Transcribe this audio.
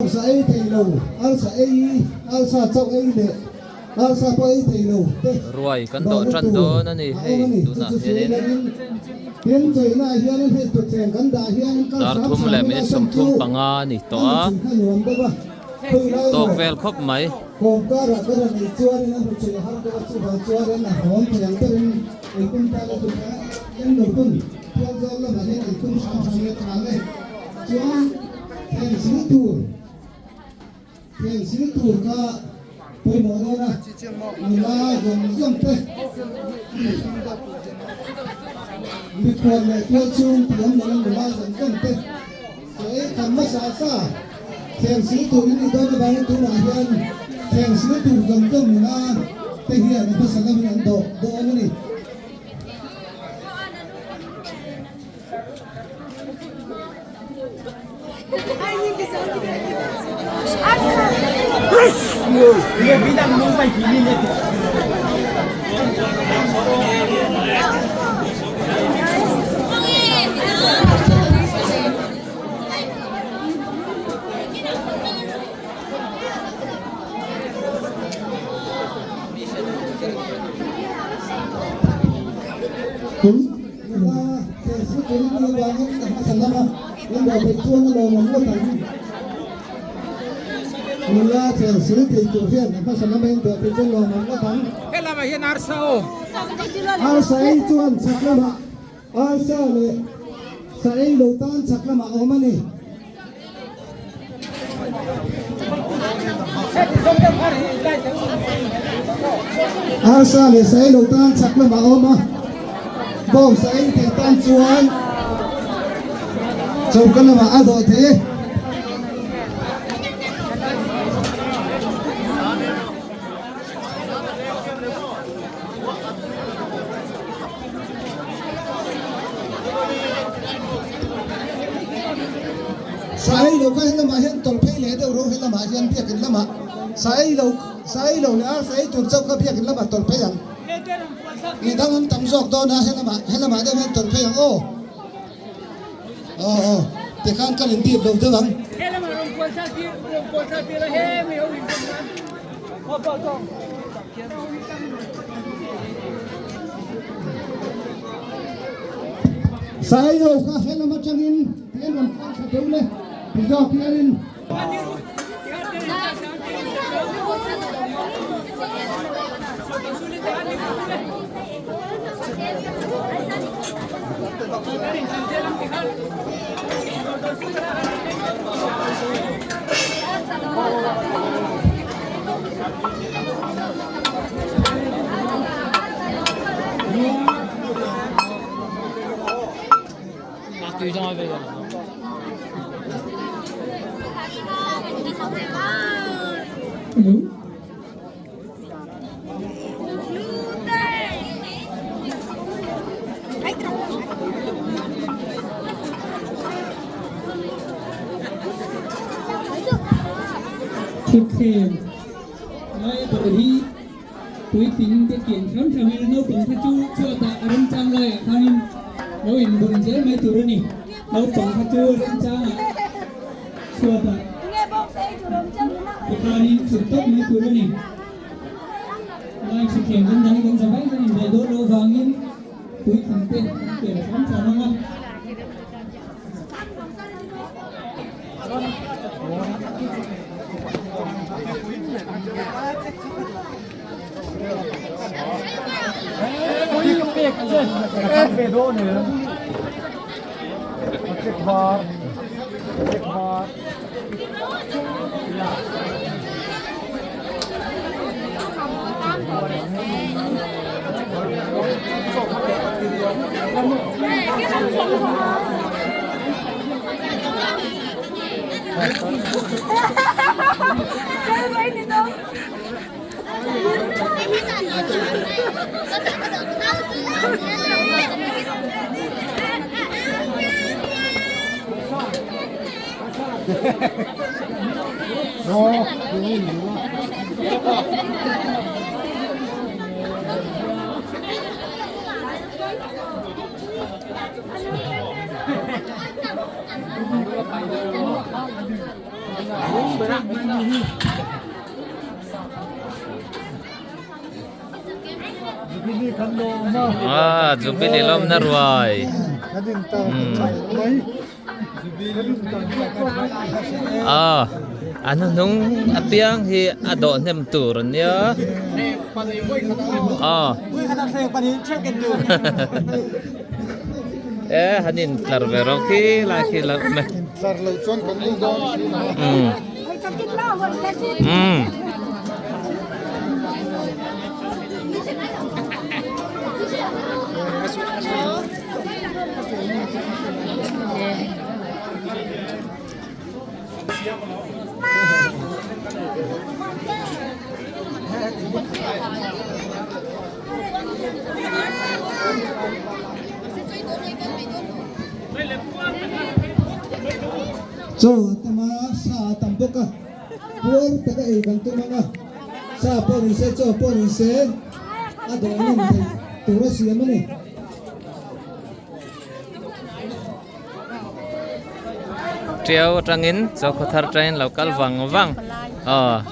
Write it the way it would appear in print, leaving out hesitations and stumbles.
Bawngsa ei thei lo, arsa ei, arsa chauh ei leh arsa pawh ei thei lo te Ruai kan dawh dawhna tan tur dawn a ni a hei awm a ni. Chu tunah chu sawi hianin. lanin tin chawihnaah hianin hei thutthleng kan dah hianin kal Dar hram thum hram leh ila minute chhan chu 35 a ni a tawh a. hmuchhun kha nuam deuh a, khawi lai Tawk emaw vel khawp mai. kawmkarah ka rawn ei chuanin a hmuchhun a har deuh a, chuvang chuanin a hawm thei ang berin eitum ta la thutthleng a en lo hun. Tualzawl lamah hian ei tum hram hram leh tha le chuan thleng sil tur thleng sil tur kha pawimawh dawn a, nula zawng zawng te mikhual leh tual chhung tih awm loin nula zawng zawng te chaw ei kham hmasa sa thleng sil tur in nih dawn avangin tunah hian thleng sil tur zawng zawng nula te hian a hmasa lamin an dawh dawn a ni. Nula Chelsea Turin ni avangin a hmasa lama in dawh theih chuan a lawmawm ngawt ang. Nula Chelsea thei tur hian a hmasa lama in dawh theih chuan lawmawm ngawt ang. Helamah hian arsa aw. Arsa ei chuan chhak lamah arsa leh sa ei lo tan chhak lamah a awm a ni. Arsa leh sa ei lo tan chhak lamah a awm a, bawng sa ei thei tan chuan choka lamah a dawh thei e. Sai lo kha helamah hian tawlh phei leh deuh ro helamah hian biakin lamah sai lo sai lo leh a sai tur chauh kha biakin lamah tawlh phei ang mi dang an tam zawk dawn a helamah helamah deuh hian tawlh phei ang aw aw aw tikhan kan inbip lo deuh ang. Sailo kha helam atangin tian rawn tlang thla deuh le ti zawk hianin. Thutthleng lai a dawh hi puitling te kian hram hram in naupang kha chu chhuatah a remchang laiah khanin lo inbun zel mai tur a ni. Naupang kha chu remchangah chhuatah tikhanin chhut tawp mai tur a ni. Lai thutthleng kan dang kan zavai kan indaih dawn loh avangin puitling te an kian hram hram ang a. Ah, Jubilee lawmna ruai. Ah, a hnuhnung apiang hi a dawh hnem tur a nia. Ah. E han in tlar ve rawh khi lai khi lo me. Um. Um. Chaw a tam a, sa a tam bawk a, puar taka ei kan tum ang a, sa pawh ni se, chaw pawh ni se, a dawh ngam theih tur a siam a ni. Tiau atangin chaw khawthar atangin lo kal vang vang aw.